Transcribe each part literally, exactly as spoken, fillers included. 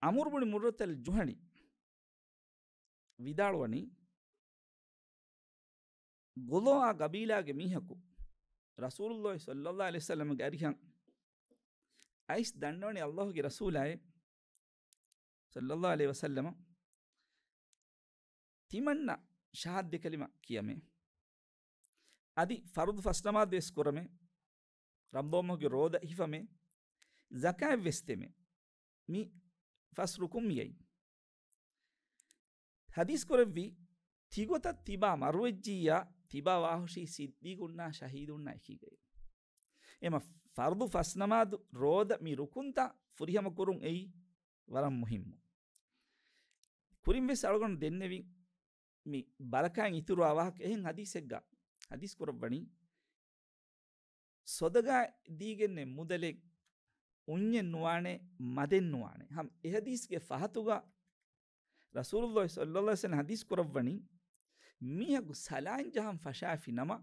ޢަމްރު ބުނި މުއްރަތަލް ޖުހަނީ ވިދާޅުވަނީ، ގުޟާޢާ ޤަބީލާގެ މީހަކު ރަސޫލުﷲ ޞައްލަﷲ ޢަލައިހި ވަސައްލަމަގެ އަރިހަށް އައިސް ދަންނަވަނީ ﷲގެ ރަސޫލާއޭ ޞައްލަﷲ ޢަލައިހި ވަސައްލަމަ ތިމަންނަ ޝަހާދަތް ކަލިމަ ކިޔަމޭ. އަދި ފަރުޟު ފަސް ނަމާދު ވެސް ކުރަމޭ. ރަމަޟާން މަހުގެ ރޯދަ ހިފަމޭ. ޒަކާތް ވެސް ދެމޭ. މި ފަސް ރުކުން މިއައީ. ޙަދީޘް ކުރެއްވީ، ތިގޮތަށް ތިބާ މަރުވެއްޖިއްޔާ، ތިބާ ވާހުށީ ސިއްދީޤުންނާ ޝަހީދުންނާ އެކީގައި. އެމަ ފަރުޟު ފަސް ނަމާދު ރޯދަ މި ރުކުންތައް ފުރިހަމަ ކުރުން އެއީ ވަރަށް މުހިއްމު. ކުރިން ވެސް އަޅުގަނޑު ދެންނެވި މި ބަރަކާތް އިތުރުވާ ވާހަކަ އެހެން ޙަދީޘެއްގަ ޙަދީޘް ކުރައްވަނީ، ޞަދަޤާ ދީގެންނެއް މުދަލެއް އުންޏެއް ނުވާނެ، މަދެއް ނުވާނެ. ހަމަ އެ ޙަދީޘްގެ ފަހަތުގަ ރަސޫލުﷲ ޞައްލަﷲ ޢަލައިހި ވަސައްލަމަ ޙަދީޘް ކުރައްވަނީ، މީހަކު ސަލާން ޖަހަން ފަށާފި ނަމަ،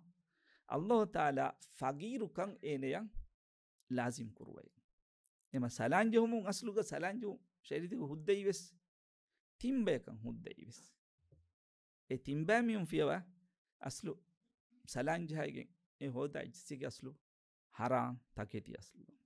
ﷲ ތަޢާލާ ފަގީރުކަން އޭނަޔަށް ލާޒިމް ކުރުވައި. އެމަ ސަލާން ޖެހުމުން އަސްލުގަ ސަލާން ޖެހުން ޝަރީޢަތުގަ ހުއްދައީ ވެސް ތިން ބަޔަކަށް ހުއްދައީ ވެސް. އެ ތިން ބަޔަށް މީހުން ފިޔަވާ އަސްލު ސަލާން ޖަހައިގެން އެ ހޯދާ އިޖްތިހާދު އަސްލު ހަރާން ތަކެތި އަސްލު.